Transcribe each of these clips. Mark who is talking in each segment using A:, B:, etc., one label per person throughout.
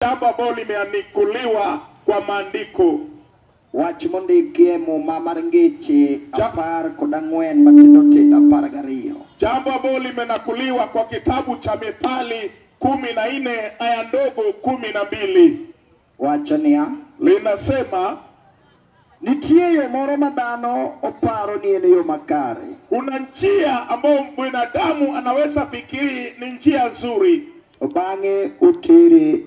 A: Jambo ambalo limeanikuliwa kwa maandiko.
B: Wach mondiki e Muma mar Ngeche 14 matindo tindo 12.
A: Jambo ambalo limenakuliwa kwa kitabu cha Methali 14 aya ndogo 12.
B: Wacho niya,
A: linasema
B: nitie yo moro ma dhano oparo ni en yo makare,
A: kuna njia ambayo binadamu anaweza fikiri ni njia nzuri,
B: bang'e otere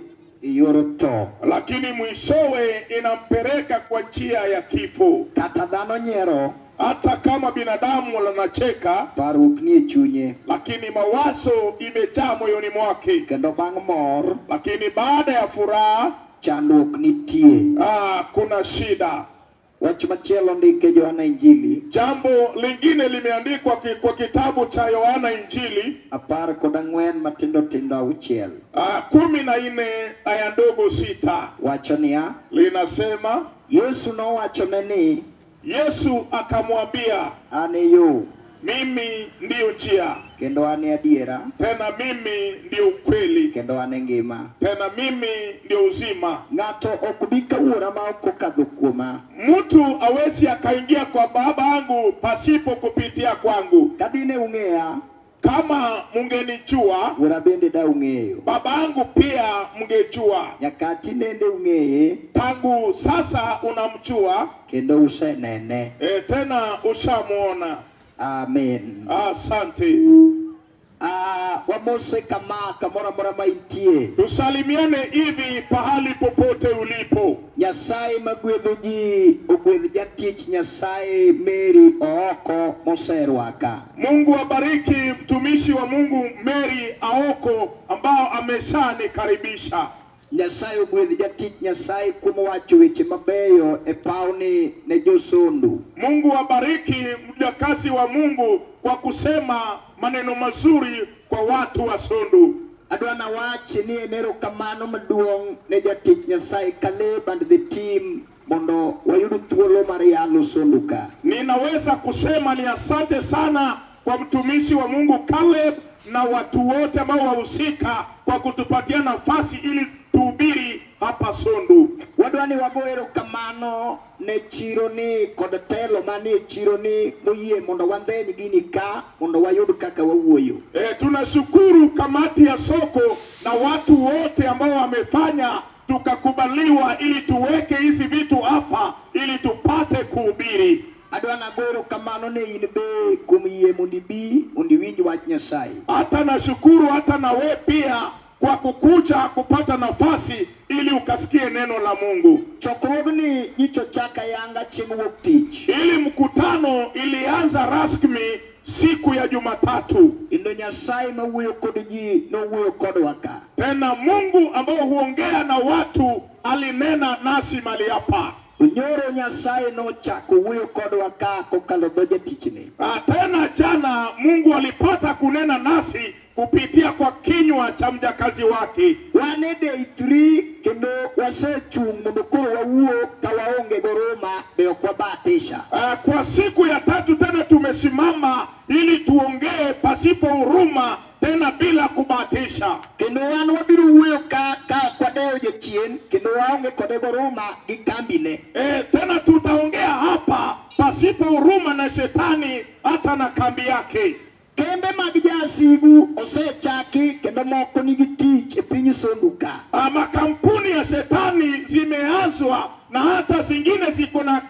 B: e yor tho,
A: lakini mwishowe inampeleka kwa njia ya kifo.
B: Kata dhano nyiero,
A: hata kama binadamu wanacheka,
B: parruok nie chunye,
A: lakini mawazo imejaa moyoni mwake.
B: Kendo bang' mor,
A: lakini baada ya furaha,
B: chandruok nitie.
A: Kuna shida.
B: Wach machielo ndike Yohana Injili.
A: Jambo lingine limeandikwa kwa kitabu cha Yohana Injili
B: 14 matindo tindo 6.
A: 14 aya ndogo 6.
B: Wacho niya,
A: linasema
B: Yesu nowachone ni,
A: Yesu akamwambia,
B: an e yo,
A: mimi ndiyo njia,
B: kendo an e adiera,
A: tena mimi ndiyo ukweli,
B: kendo an e ngima,
A: tena mimi ndiyo uzima.
B: Ng'ato ok bi ka wuora ma ok okadho kuoma.
A: Mtu awezi akaingia kwa baba yangu pasipo kupitia kwangu.
B: Ka dine ung'eya,
A: kama mungenijua,
B: wuora bende da ung'eyo,
A: baba yangu pia mngejua.
B: Nyakati nende ung'eye,
A: tangu sasa unamjua,
B: kendo usenene,
A: tena ushamuona.
B: Amen.
A: Asante.
B: Wamose kama kamora mora maintie.
A: Tusalimiane hivi pahali popote ulipo.
B: Nyasaye magwedho ji ogwedh jatich Nyasaye Mary Aoko moserwaka.
A: Mungu abariki mtumishi wa Mungu Mary Aoko ambao ameshanikaribisha.
B: Nyasaye ogwedh jatich Nyasaye kuom wacho weche mabeyo e pawni ne josondu.
A: Mungu abariki mjakazi wa Mungu kwa kusema maneno mazuri kwa watu wa Sondu.
B: Adwa nawach ni en erokamano maduong' ne jatich Nyasaye Caleb and the team mondo wayud thuolo mar yalo Sondu ka.
A: Ninaweza kusema ni asante sana kwa mtumishi wa Mungu Caleb na watu wote ambao wahusika kwa kutupatia nafasi ili tuhubiri hapa Sondu.
B: Wadwa ni wago erokamano ne chiro ni kod telo manie chiro ni moyie mondo wandheny gini ka mondo wayud kaka wawuoyo.
A: Tunashukuru kamati ya soko na watu wote ambao wamefanya tukakubaliwa ili tuweke hizi vitu hapa ili tupate kuhubiri.
B: Adwa nago erokamano ne in be kuom yie mondo ibi mondo iwinj wach Nyasaye.
A: Hata nashukuru hata na we pia kwa kukuja kupata nafasi ili ukasikie neno la Mungu.
B: Chokruogni nyicho chaka yanga chieng' wuok tich.
A: Ili mkutano ilianza rasmi siku ya Jumatatu.
B: Kendo Nyasaye mawuoyo kod ji nowuoyo kodwa ka.
A: Tena Mungu ambao huongea na watu alinena nasi mahali hapa.
B: Nyoro Nyasaye nochako wuoyo kodwa ka kokalo dho jatichne.
A: Tena jana Mungu alipata kunena nasi kupitia kwa kinywa cha mjakazi wake.
B: Wan e day 3 kendo wasechung' mondo koro wawuo ka waonge goroma be ok wabahatisha.
A: Kwa siku ya tatu tena tumesimama ili tuongee pasipo huruma tena bila kubahatisha.
B: Kendo wan wabiro wuoyo ka ok wadewo jachien kendo waonge kode goroma gi kambine.
A: Tena tutaongea hapa pasipo huruma na shetani hata na kambi yake.
B: Kembe mag jasigu osechaki kendo moko nigi tich e piny Sondu ka.
A: Makampuni ya shetani zimeanzwa na hata zingine ziko na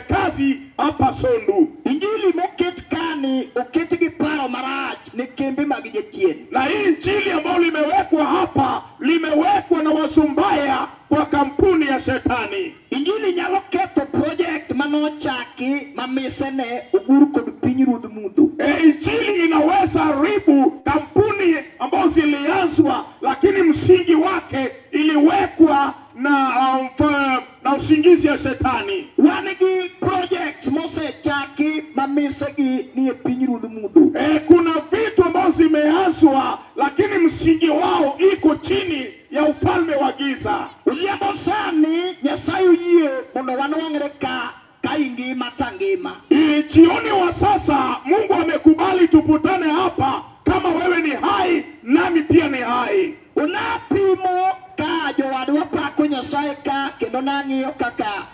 A: kazi hapa Sondu.
B: Injili moket kani oket gi paro marach ne kembe mag jachien.
A: Na hii injili ambayo limewekwa hapa limewekwa na wasumbaya kwa kampuni ya shetani.
B: Injili nyalo ketho project manochaki ma misene ogur kod piny ruodh mudho.
A: Injili inaweza haribu kampuni ambazo zilianzwa lakini msingi wake iliwekwa na usingizi ya shetani.
B: Wan gi projects mosechaki ma misegi ni e piny ruodh mudho.
A: Kuna vitu ambazo zimeanzwa lakini msingi wao iko chini ya ufalme wa giza.
B: Odhiambo sani Nyasaye oyie mondo wanwang're ka ingima tangima.
A: Jioni wa sasa Mungu amekubali tuputane hapa. Kama wewe ni hai nami pia ni hai.
B: Unapimo ka jowadwa Jowadwa pako Nyasaye ka kendo nang'iyo kaka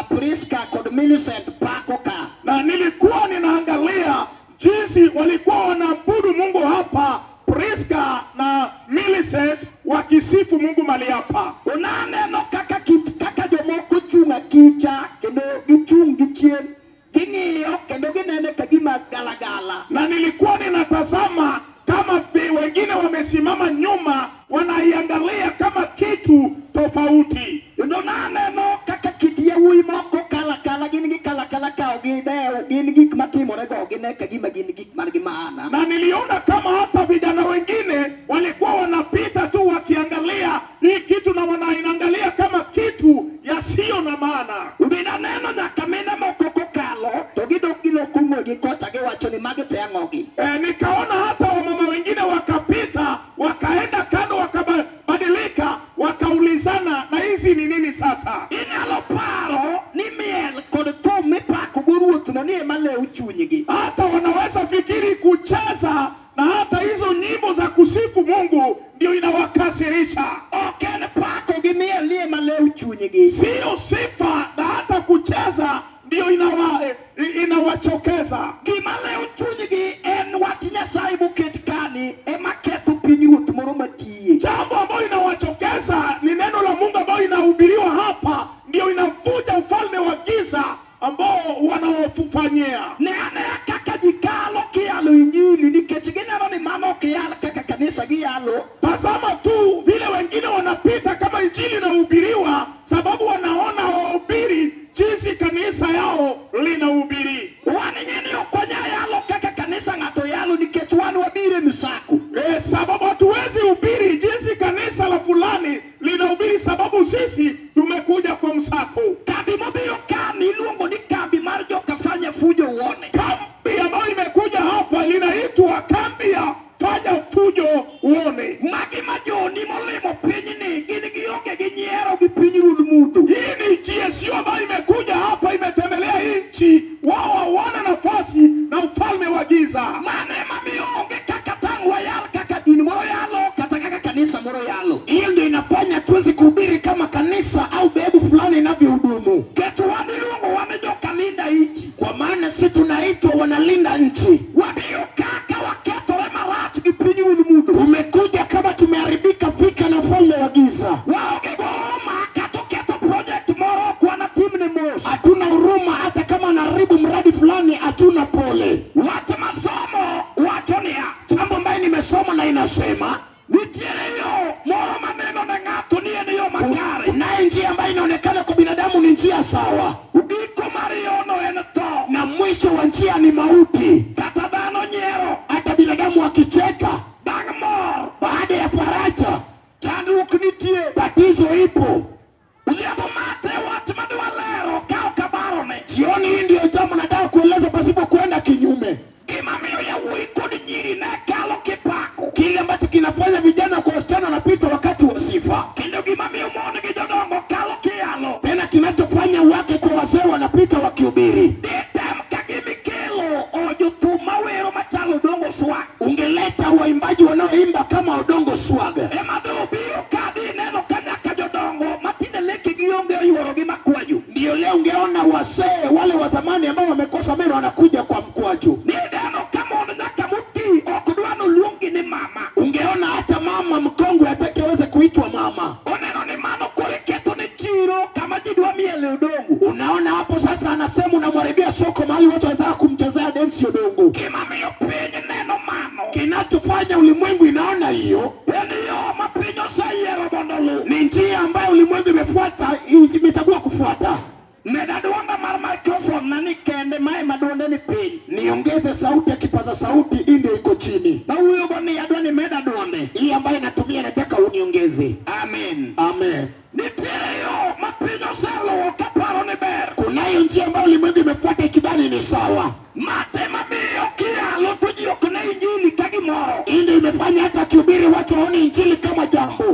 B: Priska kod Millicent pako ka.
A: Na nilikuwa ninaangalia jinsi walikuwa wanaabudu Mungu hapa, Priska na Millicent wakisifu Mungu mali hapa.
B: Naneno kaka kit kaka jomoko chung' akicha kendo gichung' gichien ging'iyo kendo ginene ka gima galagala.
A: Na nilikuwa ninatazama kama wengine wamesimama nyuma wanaiangalia kama kitu tofauti.
B: Kendo naneno kaka kit yawuoyi moko kalakala gin gi kalakala ka ok gidew gin gik matimore go gine ka gima gin gik man gi maana.
A: Na niliona kama hata vijana wengine walikuwa wanapita tu wakiangalia hii kitu na wanainangalia kama kitu yasiyo na maana.
B: Bende aneno nyaka mine moko kokalo to gidok giloko ng'egi kocha giwacho ni magi te ang'ogi.
A: Nikaona hata wamama wengine wakapita wakaenda kando wakabadilika wakaulizana na hizi ni nini sasa?
B: Inyalo paro ni miel kod thum mipako go ruoth no ni ema lew chunygi.
A: Hata wanaweza fikiri kucheza na hata hizo nyimbo za kusifu Mungu ndio inawakasirisha.
B: Ok en pako gi miel ni ema lew chunygi.
A: Sio sifa na hata kucheza ndio inawachokeza.
B: Gima lew chunygi en wach Nyasaye moket kani ema ketho piny ruoth moro matiye.
A: Jambo ambayo inawachokeza ni neno la Mungu ambayo inahubiriwa hapa, ndio inavuja ufalme wa giza ambao wanaofanyia.
B: Ne anea kaka ji kalo kiyalo injili nikech gineno ni mano ok yal kaka kanisa giyalo.
A: Tazama tu vile wengine wanapita kama injili inahubiriwa, sababu wanaona wahubiri jinsi kanisa yao linahubiri.
B: Wan ing'e ok wanyal yalo kaka kanisa ng'ato yalo nikech wan wabiro e msako.
A: Sababu hatuwezi hubiri jinsi kanisa la fulani linahubiri, sababu sisi tumekuja kwa msako.
B: Kambi mobiro kani iluongo ni kambi mar joka fanya fujo uone.
A: Kambi ambayo imekuja hapa linaitwa kambi ya fanya fujo uone.
B: Magi majoni molimo pinyni gin gionge gi nyiero gi piny ruodh mudho.
A: Hii ni GSU ambayo imekuja hapa imetembelea hii nchi, wao hawana nafasi na ufalme wa giza.
B: Mano ema miyo onge kaka tang' wayal kaka din moro yalo kata kaka kanisa moro yalo.
C: Hiyo ndio inafanya tuwezi kuhubiri kama kanisa au dhehebu fulani inavyohudumu.
B: Nikech wan iluongo wan joka linda nchi.
C: Kwa maana sisi tunaitwa wanalinda nchi.
B: Wabiro kaka wakethore marach gi piny ruodh mudho.
C: Tumekuja kama tumeharibika fika na ufalme wa giza.
B: Waonge gi huruma kata oketho project moro ok wanatimne mos.
C: Hatuna huruma hata kama anaharibu mradi fulani, hatuna pole.
B: Wach masomo wacho niya,
C: Jambo ambaye nimesoma na inasema
B: nitiere yo moro maneno ne ng'ato ni en yo makare.
C: kunaye njia ambayo inaonekana kwa binadamu ni njia sawa,
B: Giko mar yono en tho.
C: na mwisho wa njia ni mauti.
B: Kata dhano nyiero
C: Hata binadamu akicheka
B: bang' mor,
C: baada ya faraja,
B: chandruok nitie.
C: tatizo ipo.
B: Odhiambo mate wach madwa lero ka ok abarone.
C: Jioni hii ndiyo jambo nataka kueleza pasipo kwenda kinyume.
B: Gima miyo yawuoyi kod nyiri ne kalo kipako.
C: Kile ambacho kinafanya vijana kwa wasichana wanapita wakati wa sifa,
B: Kendo gima miyo mon gi jodongo kalo kiyalo.
C: tena kinachofanya wake kwa wazee wanapita wakihubiri.
B: Ditem ka gimikelo o jothum mawero machalo Odongo Swag.
C: Ungeleta waimbaji wanaoimba kama Odongo Swaga,
B: Ema do biro ka dineno ka nyaka jodongo matinde lekegi onge oyuoro gi makwaju.
C: ndiyo leo ungeona wazee wale wa zamani ambao wamekosa meno wanakuja kwa mkwaju.
B: Nineno ka mon nyaka moti ok dwa noluongi ni mama.
C: Ungeona hata mama mkongwe hataki aweze kuitwa mama.
B: Oneno ni mano koro iketho ne chiro kama ji dwa miele Odongo.
C: Unaona hapo sasa, anasema unamharibia soko mahali watu wanataka kumchezea densi Odongo.
B: Gima miyo piny neno mano
C: Kinachofanya ulimwengu inaona hiyo
B: en yo ma piny oseyiero mondo oluw.
C: ni njia ambayo ulimwengu imefuata, imechagua kufuata.
B: Meda duonda mar microphone na ni kende mae ma duonde ni piny.
C: Niongeze sauti ya kipaza sauti, hii ndio iko chini.
B: Mawuoyogo ni adwa ni meda duonde.
C: Hii ambayo natumia nataka uniongeze.
B: Amen.
C: Amen.
B: Nitiere yo ma piny oseluwo kaparo ni ber.
C: Kunayo njia ambayo ulimwengu imefuata ikidhani ni sawa.
B: Mate mamiyo kiyalo to ji ok ne injili ka gimoro.
C: Hii ndio imefanya hata akihubiri watu waone injili kama jambo.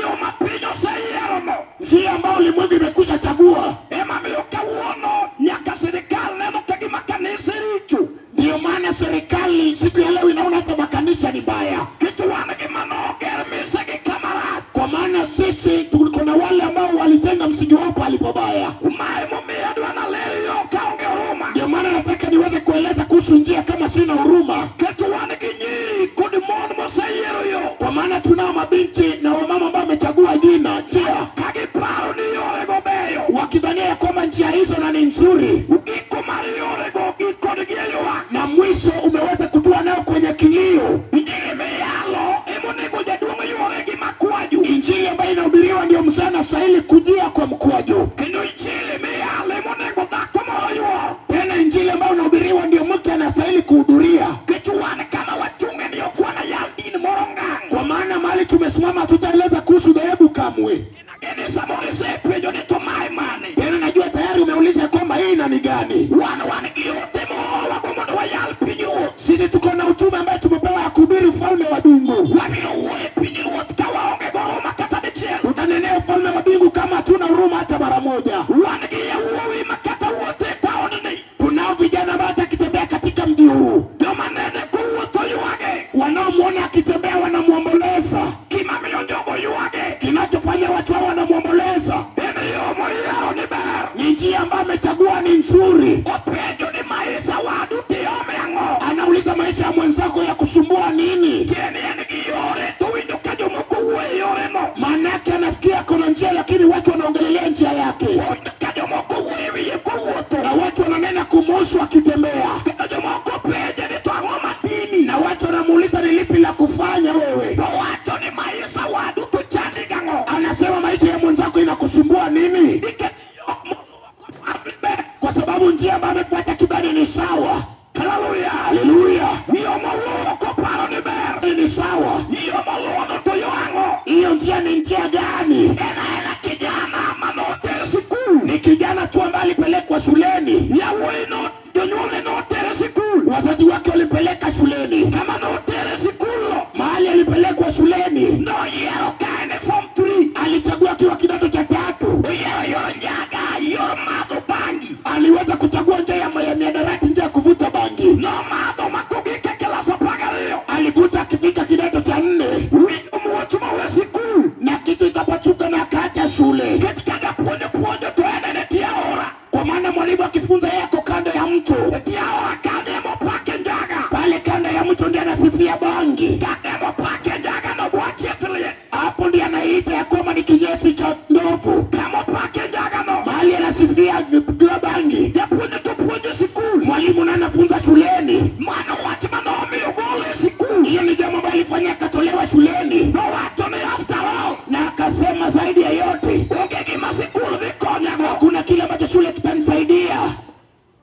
B: Yo ma piny oseyiero no
C: Njia ambayo ulimwengu imekwisha chagua.
B: ema miyo kawuono nyaka sirikal neno ka gima kanise richo.
C: Ndiyo maana serikali siku ya leo inaona hata makanisa ni baya,
B: Nikech wan gi manoger mise gi kama rach.
C: kwa maana sisi tuko Kuna wale ambao walijenga msingi wao pahali pabaya.
A: Mae momiyo adwa naler yo kaonge huruma.
C: Ndio maana nataka niweze kueleza kuhusu njia kama sina huruma,
A: Nikech wan gi nyiri kod mon moseyiero yo
C: kwa maana tunao mabinti na wamama ambao wamechagua jina njia,
A: ka giparo ni yorego beyo.
C: wakidhania ya kwamba njia hizo na ni nzuri,
A: Giko mar yorego gikodgi e ywak.
C: na mwisho umeweza kutua nao kwenye kilio.
A: Injili miyalo emonego jaduong' ywore gi makwaju.
C: Injili ambayo inahubiriwa ndio mzee anastahili kujia kwa mkwaju.
A: Kendo injili miyalo emonego dhako moro ywor.
C: Tena injili ambayo inahubiriwa ndio mke anastahili kuhudhuria,
A: Nikech wan kama wachung'e ni ok wanayal din moro ngang'.
C: kwa maana mahali tumesimama hatutaeleza kuhusu dhehebu kamwe.
A: Gini samoro isepenjo ni to mae mane.
C: Tena najua tayari umeuliza ya kwamba hii na ni gani.
A: Wan gi ote moorwago mondo wayal pinyruoth.
C: Sisi tuko na utume ambaye tumepewa ya kuhubiri ufalme wa mbingu.
A: Wabiro wuoyo e pinyruoth ka waonge gi huruma kata dichiel.
C: Tutanenea ufalme wa mbingu kama hatuna huruma hata mara moja.
A: Wan gi yawuowi ma kata wuotho e taondni.
C: Tunao vijana ambao hata akitembea katika mji huu,
A: Joma nene kowuotho ywage.
C: wanaomwona akitembea wanamwomboleza.
A: Gima miyo jogo ywage
C: Kinachofanya watu hao wanamwomboleza
A: en yo moyiero ni ber.
C: ni njia ambayo amechagua ni nzuri.
A: Openjo ni maisha wadu tiome ang'o?
C: Anauliza maisha ya mwenzako ya kusumbua nini?
A: Tieni en gi yore to winjo ka jomoko wuoyo e yoreno.
C: Maanake anasikia kuna njia, lakini watu wanaongelelea njia yake,
A: Owinjo ka jomoko wuoyo e wiye kowuotho.
C: na watu wananena kumuhusu akitembea,
A: Kendo jomoko penje ni to ang'o matimi?
C: na watu wanamuuliza ni lipi la kufanya wewe.
A: Owacho ni maisha wadu to chandi gang'o?
C: Anasema maisha ya mwenzako inakusumbua nini?
A: Nikech yo moluwo par ni ber.
C: Kwa sababu njia ambayo amefuata kibali ni sawa.
A: Haleluya!
C: Haleluya,
A: Yo moluwo koparo ni ber.
C: ni sawa.
A: Yo moluwo no to yo ang'o?
C: Hiyo njia ni njia gani?
A: En aena kijana manoter sikul.
C: Ni kijana tu ambaye alipelekwa shuleni,
A: Yawuoyi no jonyuolne notere sikul.
C: wazazi wake walimpeleka shuleni.
A: Kama notere sikul no,
C: Mahali alipelekwa shuleni,
A: noyiero ka en e form 3.
C: alichagua akiwa kidato cha tatu.
A: Oyiero yor njaga, yor madho bangi.
C: Aliweza kuchagua njia ya mihadarati, njia ya kuvuta bangi.
A: Nomadho ma kogik e kilas 12.
C: Alivuta akifika kidato cha nne,
A: Winjo muoch mowe sikul.
C: na kitu ikapasuka na akaacha shule,
A: Nikech ka japuonj puonjo to en e tie aora.
C: kwa maana mwalimu akifunza yeye ako kando ya mto.
A: E tie aora kanyo emopake njaga.
C: Pale kando ya mto ndiye anasifia bangi,
A: Kanyo emopake njaga nobwa chieth liet.
C: hapo ndiye anaita ya kwamba ni kinyesi cha ndovu.
A: Kamopake njaga no,
C: Mahali anasifia pigiwa bangi,
A: japuonj to puonjo sikul.
C: mwalimu naye anafunza shuleni.
A: Mano wach manomiyo gole e sikul.
C: Hiyo ni jambo ambalo ilifanya akatolewa shuleni,
A: Nowacho ni after all,
C: na akasema zaidi ya yote,
A: onge gima sikul dhi konyago.
C: hakuna kile ambacho shule kitanisaidia.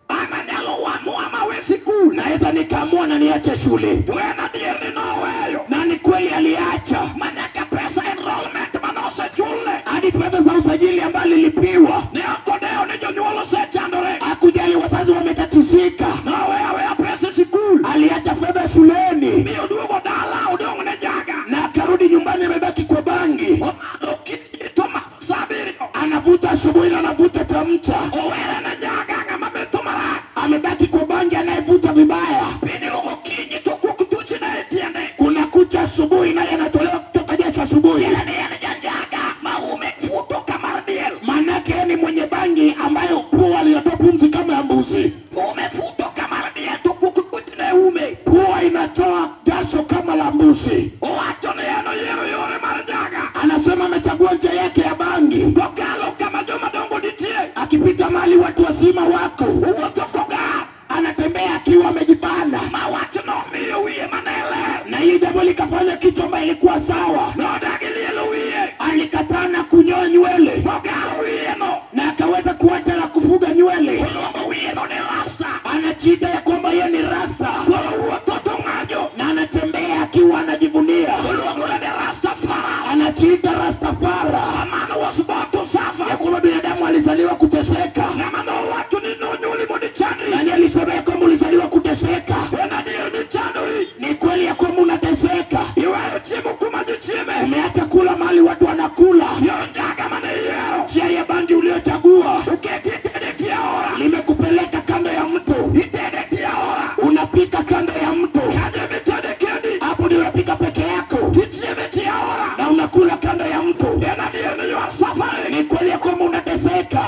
A: An anyalo amua mawe sikul.
C: Naweza nikaamua na niache shule.
A: To en adier ni noweyo.
C: Na ni kweli aliacha,
A: Ma nyaka pesa enrollment manosechulne.
C: hadi fedha za usajili ambayo lilipiwa.
A: Ne ok odewo ni jonyuol osechandore.
C: Hakujali wazazi wametatizika,
A: Noweyo aweya pesa e sikul.
C: aliacha fedha shuleni
A: Mi oduogo dala odong' ne njaga.
C: na akarudi nyumbani, amebaki kwa bangi,
A: Omadho okinyi to madho sa abiriyo.
C: anavuta asubuhi na anavuta chamcha,
A: Owere ne njaga ng'ama metho marach.
C: amebaki kwa bangi, anayevuta vibaya.
A: Piny rugo okinyi to kuok tuchne e tiende.
C: Kuna kucha asubuhi, naye anatolewa kutoka jasho asubuhi.
A: Tiende ni en janjaga ma ume futo ka mar diel.
C: Manake yeye ni mwenye bangi ambayo pua linatoa pumzi kama ya mbuzi,
A: Ume futo ka mar diel to kuok tuchne e ume.
C: pua inatoa jasho kama la mbuzi.
A: Owacho ni en oyiero yore mar njaga.
C: Anasema amechagua njia yake ya bangi,
A: Kokalo kama joma dongo nitie.
C: akipita mahali watu wazima wako,
A: Owuotho kogar.
C: anatembea akiwa amejibana,
A: Ma wach nomiyo wiye mane ler.
C: na hiyo jambo likafanya kichwa ambayo ilikuwa sawa.
A: Nodagi lielo wiye.
C: Alikataa na kunyoa nywele
A: Mogaro wiye no.
C: na akaweza kuacha na kufuga nywele.
A: Oluongo wiye no ni rasta.
C: Anajiita ya kwamba yeye ni rasta
A: Koro wuotho to ng'anjo.
C: na anatembea akiwa anajivunia,
A: Oluongore ni Rastafari.
C: anajiita Rastafara,
A: A man was born to
C: ya
A: suffer.
C: kwamba binadamu alizaliwa kuteseka.
A: Ng'ama nowacho ni nonyuoli mondo ichandri.
C: Nani alisema ya kwamba ulizaliwa kuteseka?
A: En adier ni chandori.
C: Ni kweli ya kwamba unateseka,
A: Iweyo chiemo kuma ji chieme.
C: umeacha kula mahali watu wanakula.
A: Yor njaga mane iyiero.
C: Njia ya bangi uliochagua
A: Oketi itede tie aora.
C: limekupeleka kando ya mto,
A: Itede tie aora.
C: unapika kando ya mto,
A: Kanyo emitede kendi.
C: hapo ndio unapika peke yako
A: Tichieme tie aora.
C: na unakula kando ya mto.
A: En adier ni you are suffering.
C: Ni kweli ya kwamba unateseka.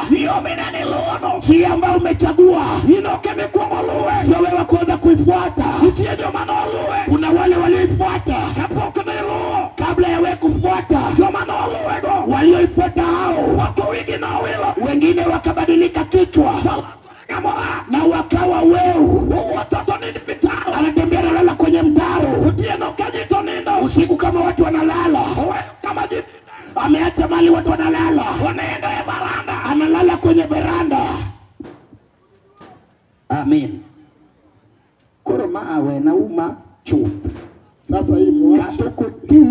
C: Njia ambayo umechagua sio wewe kwanza kuifuata. Kuna wale walioifuata kabla ya wewe kufuata. Walioifuata hao wengine wakabadilika kichwa na wakawa weu. Anatembea analala kwenye mtaro usiku kama watu wanalala. Ameacha mali watu wanalala, analala kwenye veranda.
B: Amen. Koro ma awena uma chuth.
D: Sasa hii mwache.
B: Kata kuti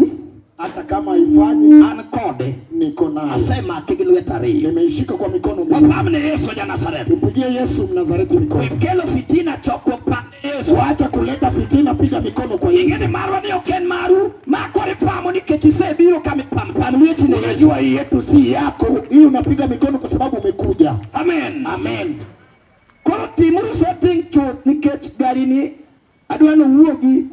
D: hata kama haifanyi
B: an kode
D: niko nayo.
B: Asema gi lweta ariyo.
D: Nimeishika kwa mikono miwili.
B: Wapamne Yesu ja Nazareth.
D: Tumpigie Yesu Mnazareti mikono.
B: Wekelo fitina chokwa pamne Yesu.
D: Wacha kuleta fitina, piga mikono kwa Yesu.
B: Ingeni marwa ni ok en maru, ma koro ipamo nikech isebiro kama ipamo. Pam lweti ne Yesu.
D: Unajua hii yetu si yako. Hii unapiga mikono kwa sababu umekuja.
B: Amen.
D: Amen.
B: Koro timuru setting chuth nikech gari ni adwa ni owuogi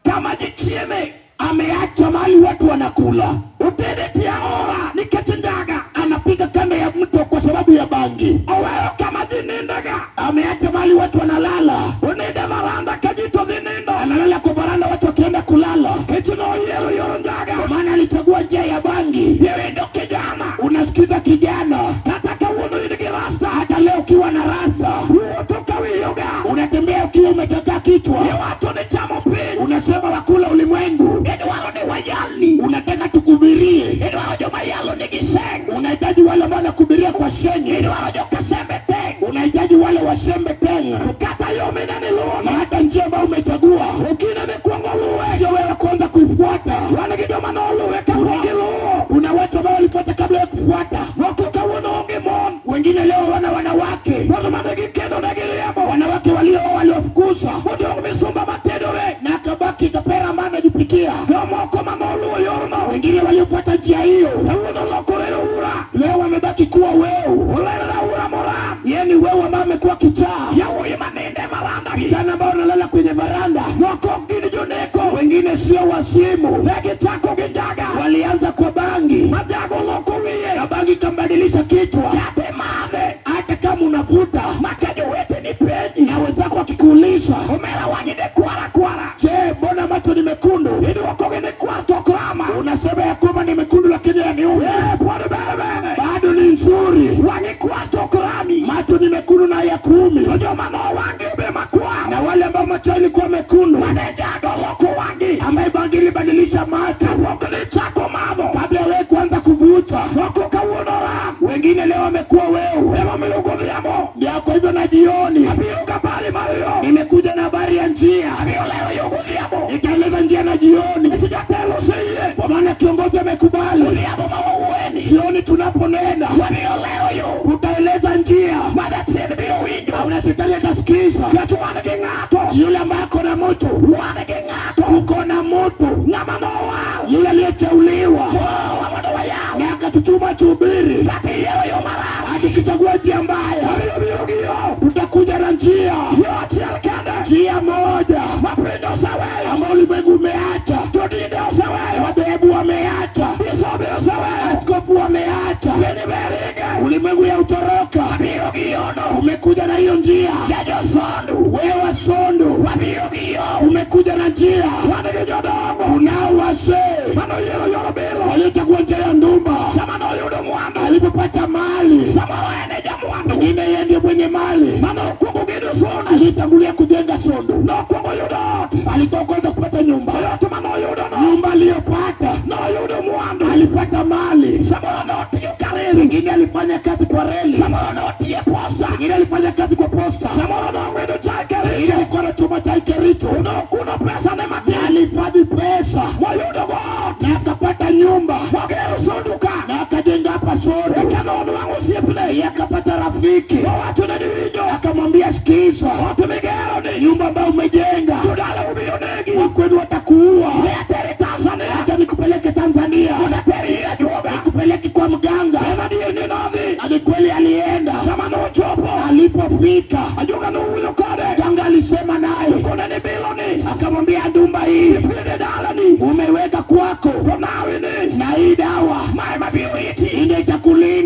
B: kama ji chieme.
C: Ameacha mali watu wanakula.
B: Utede tie aora nikech njaga.
C: Anapiga kando ya mto kwa sababu ya bangi.
B: Oweyo kama ji nindega.
C: Ameacha mali watu wanalala.
B: Oninde varanda ka ji to dhi nindo.
C: Analala kwa varanda watu wakienda kulala.
B: Nikech noyiero yor njaga.
C: Kwa maana alichagua njia ya bangi.
B: Iwinjo kijana.
C: Unasikiza kijana,
B: Kata kawuono in gi rasta.
C: hata leo ukiwa na rasa
B: Wuotho ka wiyi ogar.
C: unatembea ukiwa umechakaa kichwa,
B: Iwacho ni chamo piny.
C: unasema wakula ulimwengu.
B: Idwaro ni wayalni.
C: Unataka tukubirie,
B: Idwaro joma yalo nigi seng.
C: unahitaji wale ambao wanakubiria kwa shenye,
B: Idwaro joka sembe teng.
C: unahitaji wale washembe teng.
B: Kata yo minene luwono.
C: Na hata njia ambayo umechagua
B: Okine mikwongo luwe.
C: sio wewe kwanza kuifuata.
B: Wan gi joma noluwe kapok giluwo.
C: Kuna watu ambao walifuata kabla ya kufuata.
B: Moko kawuono onge mon.
C: Wengine leo wana wanawake,
B: Mon mane gikendo ne giriembo.
C: wanawake walio waliofukuza
B: Odong' misumba matedore.
C: na akabaki kapera ambaye anajipikia.
B: Jomoko manoluwo yorno.
C: Wengine waliofuata njia hiyo
B: Kawuono lokore ura.
C: leo wamebaki kuwa weu.
B: Olero aura moram.
C: Yeye ni wewe ambaye amekuwa kichaa,
B: Yawuoyi maninde varanda gi.
C: vijana ambao wanalala kwenye varanda.
B: Moko ok gin joneko.
C: Wengine sio wasimu,
B: Ne gichako gi njaga.
C: walianza kwa bangi
B: Ma jago loko wiye.
C: na bangi kambadilisha kichwa.
B: Kate madhe.
C: Hata kama unavuta
B: Ma ka joweteni penji.
C: na wenzako wakikuuliza,
B: Omera wang'i ne kwara kwara.
C: je, mbona macho ni mekundu?
B: Idwokogi ni kwar to ok rama.
C: Unasema ya kwamba ni mekundu lakini yaniuma,
B: Eh, pod ber bende.
C: bado ni nzuri.
B: Wang'i kwar to ok rami.
C: Macho ni mekundu na hayakuumi,
B: To joma nowang'i obe makwar.
C: na wale ambao macho yalikuwa mekundu,
B: Mane jago loko wang'i.
C: ambaye bangi ilibadilisha macho
B: Kapok nichako madho.
C: kabla wewe kuanza kuvuta.
B: Moko kawuono ram.
C: Wengine leo wamekuwa wewe
B: Emomiyo godhiambo.
C: ndio. Kwa hivyo na jioni
B: Abiro gabari mar yo.
C: nimekuja na habari ya njia,
B: Abiro lero yo godhiambo.
C: nitaeleza njia na jioni,
B: Nikech jatelo oseyie.
C: kwa maana kiongozi amekubali.
B: Odhiambo ma wawuoyeni.
C: Jioni tunaponena
B: Wabiro lero yo.
C: tutaeleza njia,
B: Ma jachien biro winjo.
C: na shetani atasikiza.
B: Nikech wan gi ng'ato.
C: Yule ambaye ako na mtu,
B: Wan gi ng'ato.
C: uko na mtu,
B: Ng'ama nowal.
C: yule aliyeteuliwa
B: Oorowa mondo wayal.
C: na akatutuma tuhubiri.
B: Kata iyiero yo marach.
C: Tukichagua njia mbaya,
B: Wabiro biro gi yo.
C: tutakuja na njia,
B: Yo achiel kende.
C: njia moja
B: Ma piny oseweyo.
C: ambayo ulimwengu umeacha,
B: Jodinde oseweyo.
C: madhehebu wameacha,
B: Bisobe oseweyo.
C: askofu wameacha,
B: Piny berige.
C: ulimwengu ya utoroka.
B: Wabiro gi yono.
C: Umekuja na hiyo njia,
B: Jajosondu.
C: wewe Wasondu,
B: Wabiro gi yo.
C: umekuja na njia.
B: Wan gi jodongo.
C: Unao wazee
B: Manoyiero yor bilo.
C: waliochagua njia ya ndumba.
B: Sama noyudo mwandu.
C: Alipopata mali,
B: Samoro en e jamwandu.
C: mwingine yeye ndiye mwenye mali,
B: Manokwongo gedo sondu.
C: alitangulia kujenga Sondu,
B: Nokwongo yudo ot.
C: alikuwa kwanza kupata nyumba.
B: Ot manoyudo no.
C: Nyumba aliyopata,
B: Noyudo mwandu.
C: alipata mali.
B: Samoro notiyo kareli.
C: Mwingine alifanya kazi kwa reli,
B: Samoro notiyo e posta.
C: mwingine alifanya kazi kwa posta,
B: Samoro nong'wedo chai
C: mwingine
B: Kericho.
C: alikuwa na chuma cha Kericho,
B: Nokuno pesa ne matin.
C: na alihifadhi pesa
B: Moyudo go ot.
C: na akapata nyumba
B: Mogero sondu ka.
C: na akajenga hapa Sondu.
B: Eka nonwang'o osiepne.
C: Yeye akapata rafiki,
B: Owacho ne niwinjo.
C: akamwambia sikiza,
B: Ot migero ni.
C: nyumba ambayo umejenga
B: Jodala obiro negi.
C: wakwenu watakuua,
B: Ne ateri Tanzania.
C: acha nikupeleke Tanzania,
B: Ateri ir ajuoga.
C: nikupeleke kwa mganga.
B: En adier ni nodhi.
C: Na ni kweli alienda.
B: Sama nochopo.
C: Alipofika
B: Ajuoga nowuoyo kode.
C: mganga alisema naye,
B: Kone ni bilo ni.
C: akamwambia ndumba hii
B: Pide dalani.
C: umeweka kwako
B: To nawi ni.
C: na hii dawa
B: Ma ema biro riti.
C: ndio itakulinda.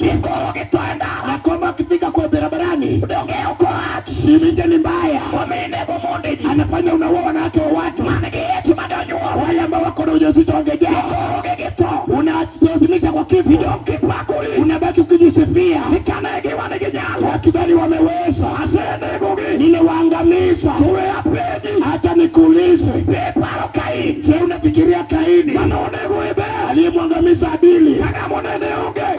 C: watu, na kwamba akifika kwa barabarani siminje ni mbaya, anafanya unaua wanawake wa watu, wale ambao wako na ujauzito wangejaa, unalazimisha kwa kifo, unabaki ukijisifia wakidhani wameweza. Niliwaangamiza. Hata nikuulize, je, unafikiria Kaini aliyemwangamiza Abili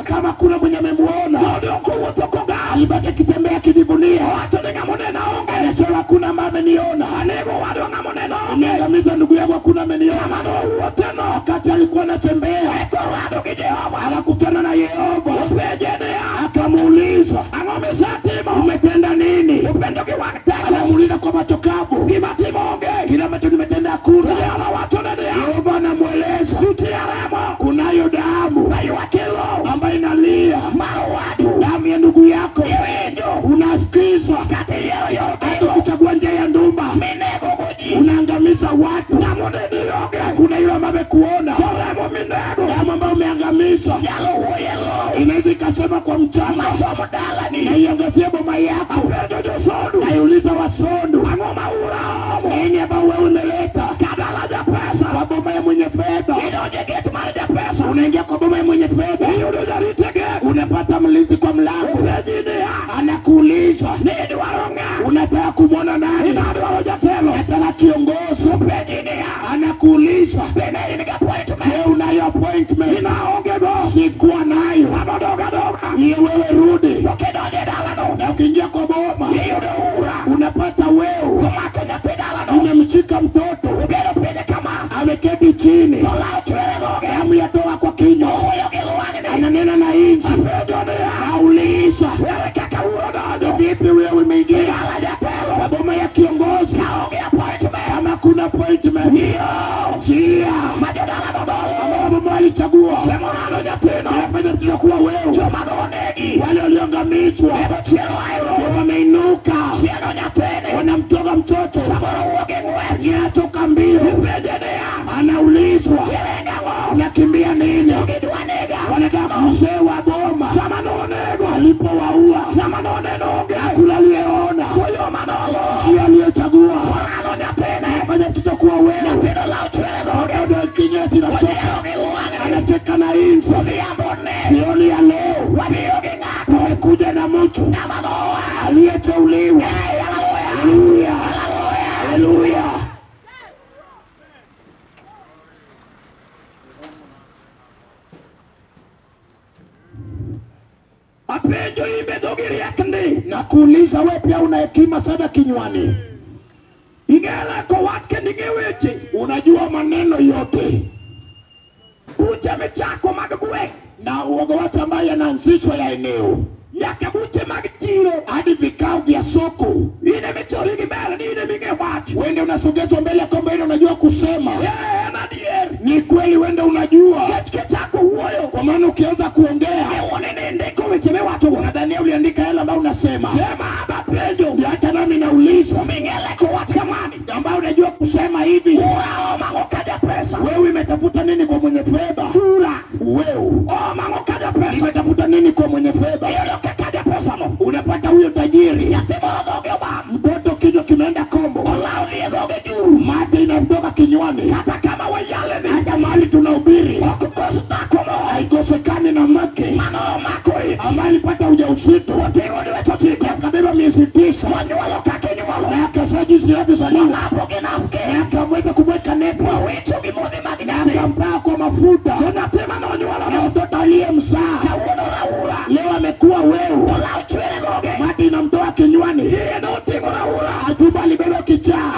C: kama kuna mwenye amemuona? Alibaki akitembea akijivunia, anasema hakuna ambaye ameniona, nimeangamiza ndugu yangu, hakuna ameniona. Wakati alikuwa anatembea akakutana na Yehova, akamuuliza umetenda nini? Anamuuliza kwa macho kavu, kile ambacho nimetenda hakuna. Yehova anamweleza kunayo damu ambayo inalia, damu ya ndugu yako. Unasikiza hata ukichagua njia ya ndumba unaangamiza watu. Kuna yule ambaye amekuona, damu ambayo umeangamiza inaweza ikasema kwa mchana na iangazie boma yako, naiuliza Wasondu, nini ambao wewe umeleta kwa boma ya mwenye fedha? Unaingia kwa boma ya mwenye fedha, unapata mlinzi kwa mlango, anakuuliza unataka kumwona nani? Nataka kiongozi. Anakuuliza je, unayo appointment? Sikuwa nayo. Hiyo wewe rudi. Na ukiingia kwa boma unapata wewe umemshika mtoto ameketi chini, damu yatoka kwa kinywa, ananena na inji, nauliza vipi wewe umeingia kwa boma ya kiongozi kama kuna appointment? Njia ambao boma walichagua anafanya mtoto kuwa wewe. Wale walioangamizwa wameinuka, wanamtoka mtoto, anatoka mbio, anaulizwa unakimbia nini? Wanataka mzee wa boma alipowaua hakuna aliyeona. Njia aliyochagua anafanya mtoto kuwa wewe. Kinywa kinatoka, anacheka na inzi. Jioni ya leo tumekuja na mtu aliyeteuliwa. Haleluya, haleluya. Nakuuliza wewe pia una hekima sana kinywani. Unajua maneno yote na uogo watu ambaye yanaanzishwa ya eneo hadi vikao vya soko. Wende unasogezwa mbele kwamba wewe unajua kusema. Ni kweli wende unajua, kwa maana ukianza kuongea unadhania uliandika yale ambayo unasema. Acha nami nauliza, ambayo unajua kusema hivi, wewe umetafuta nini kwa mwenye fedha? Wewe umetafuta nini kwa mwenye fedha? Unapata huyo tajiri, mtoto kinywa kimeenda kombo, mate inamtoka kinywani. Hata mahali tunahubiri haikosekani na mke ambaye alipata ujauzito akabeba miezi 9 na akazaa jinsi anavyozaliwa, na akamweka kumweka nepo na akampaka kwa mafuta, na mtoto aliyemzaa leo amekuwa wewe. Mate inamtoa kinywani. Ajuba alibeba kichaa.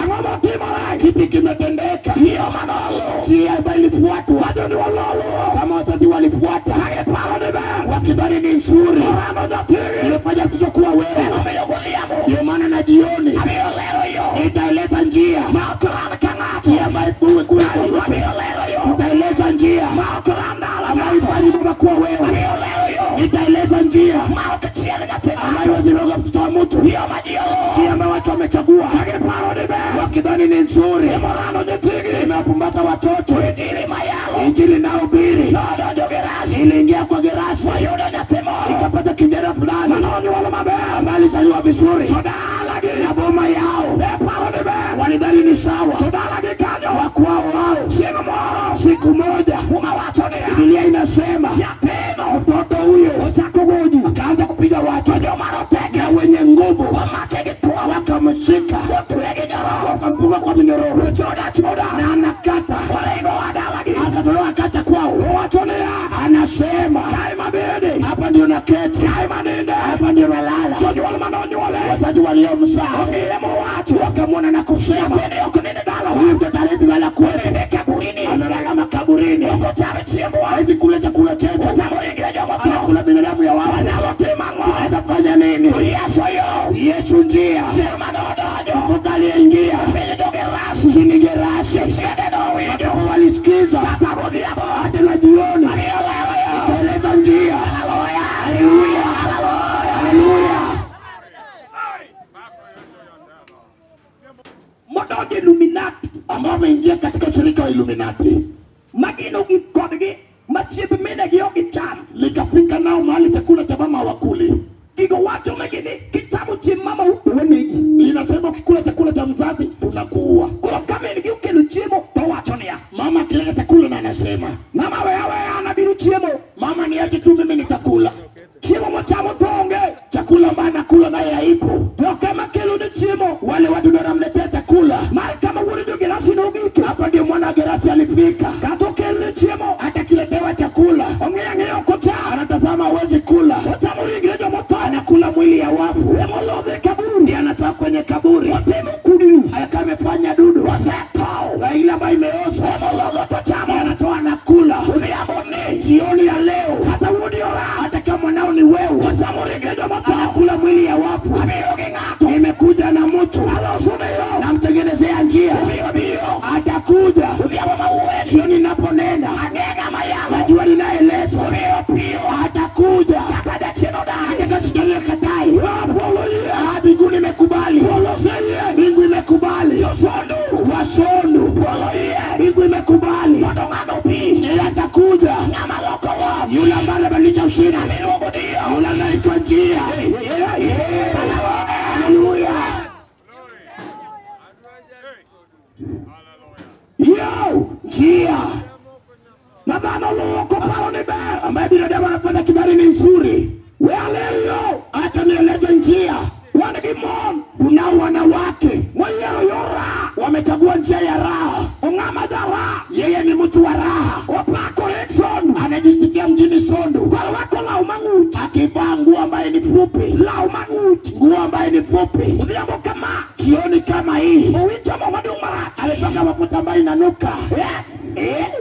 C: Kipi kimetendeka? Njia ambayo ilifuatwa kama wazazi walifuata wakidhani ni nzuri, ilifanya mtoto kuwa wewe. Ndio maana na jioni nitaeleza njia ambayo nitaeleza njia ambayo ifanye baba kuwa wewe. Nitaeleza njia ambayo waziroga mtoto wa mtu, njia ambayo watu wamechagua wakidhani ni nzuri, imewapumbaza watoto. Injili inayohubiri iliingia kwa Gerasi, Nikapata kijana fulani ambaye alizaliwa vizuri na boma yao walidhani ni sawa, wakwao wao. Siku moja Biblia inasema mtoto huyo akaanza kupiga watu na wenye nguvu wakamshika, wakamfunga kwa minyororo na anakata, akatolewa akacha kwao. Anasema hapa ndio naketi, hapa ndio nalala. Wazazi waliomzaa wakamwona na kusema huyu mtoto hawezi lala kwetu, analala makaburini, hawezi kula chakula chetu, anakula binadamu ya wafu. Tunaweza fanya nini? Yesu njia, mtoto aliyeingia chini Gerasi, walisikiza hata na jioni, itaeleza njia. Haleluya, haleluya.
B: Modonje Illuminati
C: ambao wameingia katika ushirika wa Illuminati
B: magino gi kodgi machiemb minegi ok gicham.
C: Likafika nao mahali chakula cha mama hawakuli.
B: Gigo wacho negi ni kichamo chiemb mama to wanegi.
C: Linasema ukikula chakula cha mzazi tunakuua.
B: Koro ka min gi okelo chiemo to wacho niya,
C: mama akileta chakula na anasema
B: mama we aweya an abiro chiemo,
C: mama niache tu mimi nitakula.
B: Chiemo mochamo to onge,
C: chakula ambayo anakula naye haipo.
B: To kama kelo ne chiemo,
C: wale watu ndio wanamletea chakula.
B: Mar kama wuod jo Gerasi nogike,
C: hapa ndio mwana wa Gerasi alifika.
B: Kata okelne chiemo,
C: hata akiletewa chakula
B: ong'iyo ang'iya ok ocham,
C: anatazama hawezi kula,
B: ochamo ringre jomotho,
C: anakula mwili ya wafu,
B: emolodhe e kaburi,
C: ndiye anatoa kwenye kaburi,
B: otimo kudni,
C: aka amefanya dudu,
B: osetho
C: na ile ambayo imeoza,
B: emolodho to chamo,
C: anatoa anakula.
B: Odhiambo ni
C: jioni ya leo,
B: kata wuodi ora,
C: hata kama mwanao ni wewe,
B: ochamo ringre jomotho,
C: anakula mwili ya wafu.
B: Abiro gi ng'ato,
C: nimekuja na mtu
B: aloso ne yo,
C: namtengenezea njia,
B: obiro
C: atakuja
B: odhiambo mawuoye,
C: jioni ninaponena,
B: ang'e ng'ama yalo,
C: najua ninaeleza,
B: obiro piyo,
C: atakuja
B: kata jachien odagi,
C: hata kama katai, mbinguni imekubali, mbingu imekubali, Wasondu, mbingu imekubali, yeye atakuja, yule ambaye anabadilisha ushindi, yule anaitwa njia. Haleluya.
B: Yo,
C: njia
B: ma dhano luwo koparo ni ber,
C: ambaye binadamu anafanya kibali ni nzuri.
B: We alelio,
C: acha nieleze njia.
B: Wan gi mon,
C: kunao wanawake
B: moyiero yor raha,
C: wamechagua njia ya raha.
B: Ong'ama ja raha,
C: yeye ni mtu wa raha,
B: opakore Sondu,
C: anajisifia mjini Sondu,
B: korwako law mang'ut,
C: akivaa nguo ambaye ni fupi,
B: law mang'ut,
C: nguo ambaye ni fupi.
B: Odhiambo kama,
C: jioni kama hii,
B: owicho mo madung' marach,
C: alipaka mafuta ambayo inanuka,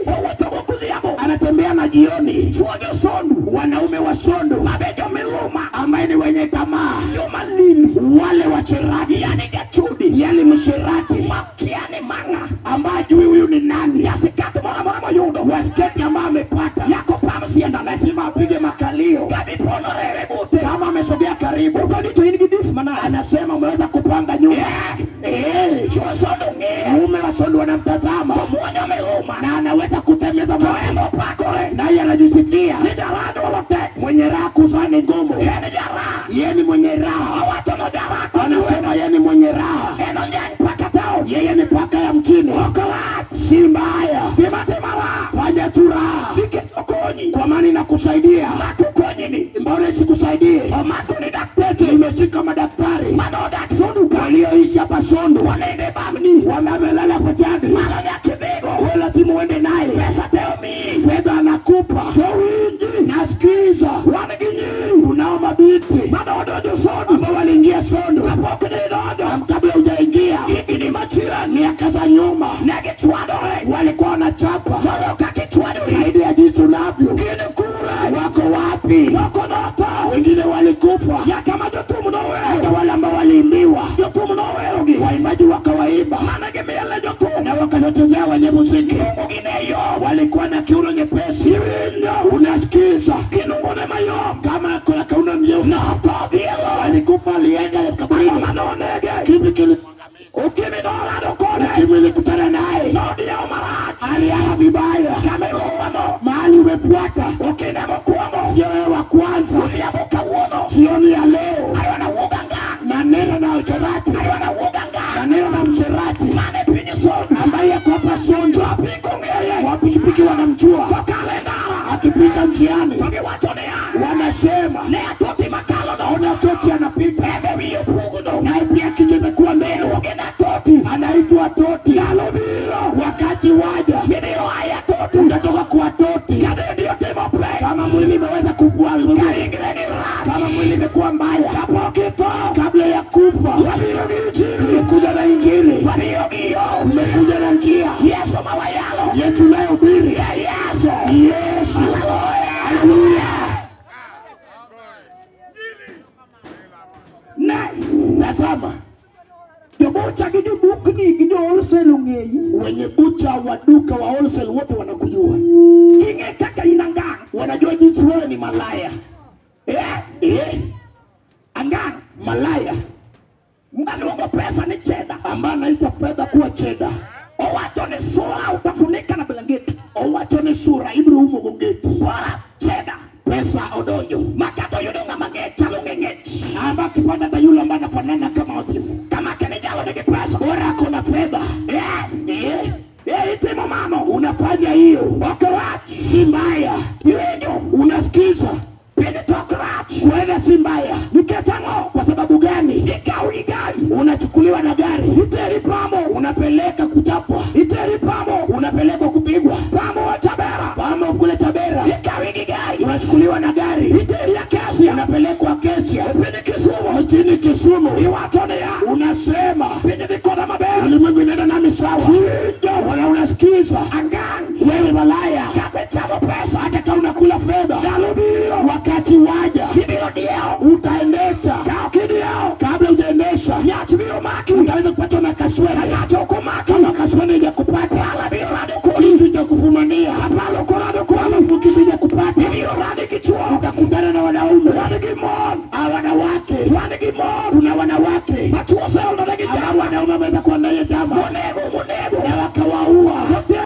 B: owuotho godhiambo,
C: anatembea na jioni.
B: Chuo jo Sondu,
C: wanaume wa Sondu,
B: mabe jomiluma,
C: ambaye ni wenye tamaa,
B: joma lili,
C: wale washerati,
B: yani jachudi,
C: yani msherati,
B: makia ni mang'a,
C: ambaye hajui huyu ni nani,
B: ya sikati moro amora moyudo,
C: wasketi ambaye amepata,
B: yako pam sienda,
C: lazima apige makalio,
B: kadhi pono rere bute,
C: kama amesogea karibu,
B: ukoni to in gi dis manade,
C: anasema umeweza kupanga nyumba.
B: Chuo Sondu ng'iye,
C: Mume wa Sondu anamtazama,
B: to muonyo miluma,
C: na anaweza kutemeza
B: to emopakore,
C: naye anajisifia
B: ni jaraha duolo tek,
C: mwenye raha kuzaa ni ngumu,
B: en jaraha,
C: yeye ni mwenye raha,
B: owacho no jaraha
C: anasema yeye ni mwenye raha,
B: en onyany paka town,
C: yeye ni paka ya mjini,
B: ok owach,
C: si mbaya,
B: gima timo raha,
C: fanya tu raha,
B: nikech okonyi,
C: kwa maana inakusaidia.
B: Mako konyini,
C: Mbona isikusaidie?
B: Omako ni dakteche,
C: Nimeshika madaktari
B: manodak Sondu ka,
C: walioishi hapa Sondu,
B: wanende bamni,
C: wamelala kwa jadi,
B: malo nyaka idhigo,
C: wewe lazima uende naye,
B: pesa te omiyi,
C: fedha anakupa,
B: to winji,
C: nasikiza,
B: wan gi nyiri
C: kunao mabinti
B: manodonjo Sondu,
C: ambao waliingia Sondu
B: kapok nidonjo,
C: kabla hujaingia,
B: higni machien,
C: miaka za nyuma,
B: ne gichwadore,
C: walikuwa wanachapa
B: moloyo kaka ichwadori,
C: zaidi ya jinsi unavyo.
B: Gin kure,
C: Wako wapi?
B: Moko notho,
C: Wengine walikufa,
B: nyaka ma jothum nowero,
C: hata wale ambao waliimbiwa,
B: jothum nowerogi,
C: waimbaji wakawaimba
B: mane gimiel ne jothum,
C: na wakachezea wenye muziki,
B: Nungo gi ne yom,
C: walikuwa na kiuno nyepesi.
B: Iwinjo,
C: Unasikiza
B: kinungo ne mayom,
C: kama kuna kiuno nyeupe,
B: notho dhielo,
C: alikufa, alienda kaburini.
B: Ang'o manonege?
C: Kipi kili
B: Ukimwi norado kode,
C: ukimwi ilikutana naye,
B: nodiewo marach,
C: aliala vibaya.
B: Kama iluwano,
C: Mahali umefuata
B: okinde mokwongo,
C: sio wewe wa kwanza.
B: Odhiambo
C: Jioni ya leo nanena na usherati, nanena na msherati ambaye ako hapa Sonjo, wa pikipiki wanamjua, akipita njiani wanasema ona Toti anapita, naye pia kichwa imekuwa mbele, anaitwa Toti. Wakati waja utatoka kwa Toti kama mwili imeweza kukua, kama mwili imekuwa mbaya, kabla ya kufa tumekuja na Injili, tumekuja na njia. Yesu nayehubiri, Yesu, haleluya. Tazama,
B: Jobucha gi jodukni gi jo wholesale ong'eyi.
C: Wenye bucha wa duka wa wholesale wote wanakujua.
B: Ging'e kaka in angang'.
C: Wanajua jinsi wewe ni malaya.
B: Angang'
C: Malaya
B: maluongo pesa ni cheda.
C: ambaye anaita fedha kuwa cheda.
B: Owacho ni sura utafunika na blanketi.
C: Owacho ni sura ibiro umo gongeti.
B: Bora cheda.
C: Pesa odonjo.
B: Makato yudo ng'ama ng'ech chalo ng'ech.
C: Ama akipata hata yule ambaye anafanana kama wazimu.
B: Kama kene jalo nigi pesa.
C: Bora ako na fedha.
B: Itimo mano.
C: Unafanya hiyo.
B: Ok rach.
C: Si mbaya.
B: Iwinjo.
C: Unasikiza.
B: Piny tok rach.
C: Kuenda si mbaya.
B: Nikech ang'o?
C: Kwa sababu gani?
B: Ikaw gi gari.
C: Unachukuliwa na gari.
B: Iteri pamo.
C: Unapeleka kuchapwa.
B: Iteri pamo.
C: Unapelekwa kupigwa.
B: Pamo wa Chabera.
C: Pamo kule Chabera.
B: Ikawi gi gari.
C: Unachukuliwa na gari.
B: Iteri Acacia.
C: Unapelekwa Kesia.
B: Piny Kisumu.
C: Mjini Kisumu.
B: Iwacho niya.
C: Unasema
B: Piny dhi koda maber.
C: ulimwengu inaenda nami sawa. Wana unasikiza.
B: Angang'.
C: Wewe malaya.
B: Kata ichamo pesa.
C: Hata kama unakula fedha.
B: Ndalo biro.
C: Wakati waja
B: Ibiro diewo.
C: utaendesha.
B: Ka ok idiewo.
C: Kabla hujaendesha
B: Nyach biro maki.
C: utaweza kupatwa na kaswende.
B: Ng'ato ok omaki.
C: Kama kaswende haijakupata,
B: Pala biro rado kodi.
C: kisu cha kufumania.
B: Apalo korado kodi.
C: Kama kisu haijakupata,
B: Ibiro radi gi chuo.
C: utakutana na wanaume,
B: Wan gi mon.
C: Ah, wanawake.
B: Wan gi mon.
C: Kuna wanawake
B: Ma chuo oseolonegi
C: ambao
B: jama.
C: wanaume wameweza kuandalia jama
B: Monego monego.
C: na wakawaua.